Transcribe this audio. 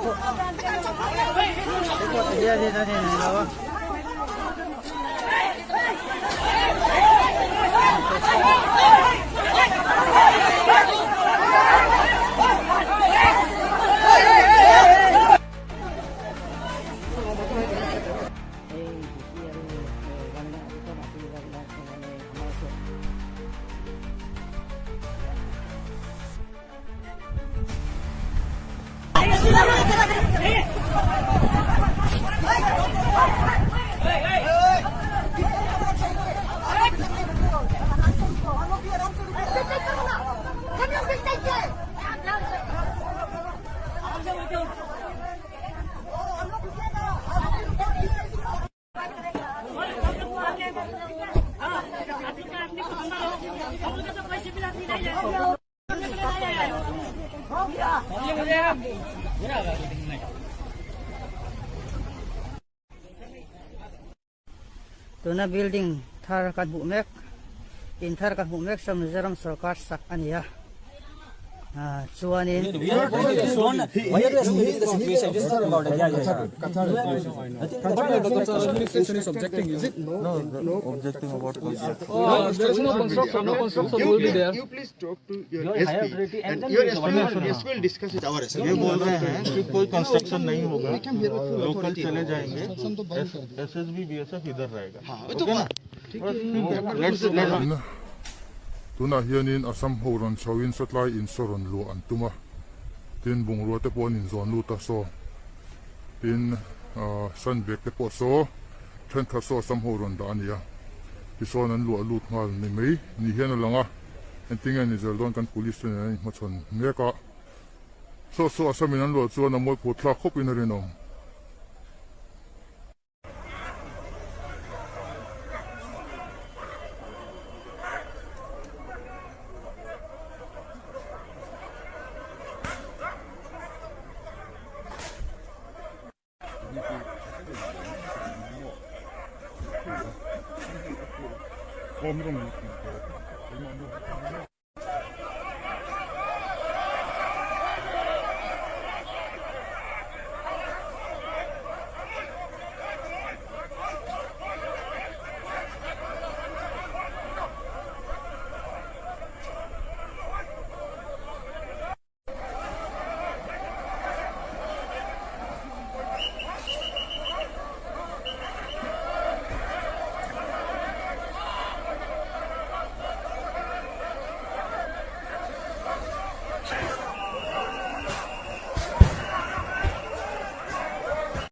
pawh te pawh ti hianin an in lo a. Tuna building thar kan hmuh mek in thar kan hmuh mek saw Mizoram sorkar sak a ni a ah chuanin ये बोल रहे हैं कि कोई कंस्ट्रक्शन नहीं होगा लोकल चले जाएंगे एसएसबी बीएसएफ इधर रहेगा ओके ना let's let's Tunah hianin Assam ho rawn chhoin satlai in saw rawn luah an tum a, tin bungrua te pawh an inzawn lut a saw, tin san bag te pawh saw thenkhat saw Assam ho rawn dah a ni a, tisawn an luah lut nghal ni mai ni hian a lang a, engtinge ni zel dawn kan police te nen an inhmachhawn mek a, saw saw Assam in an luah chuan a mawlphut thlak khawp in a rinawm.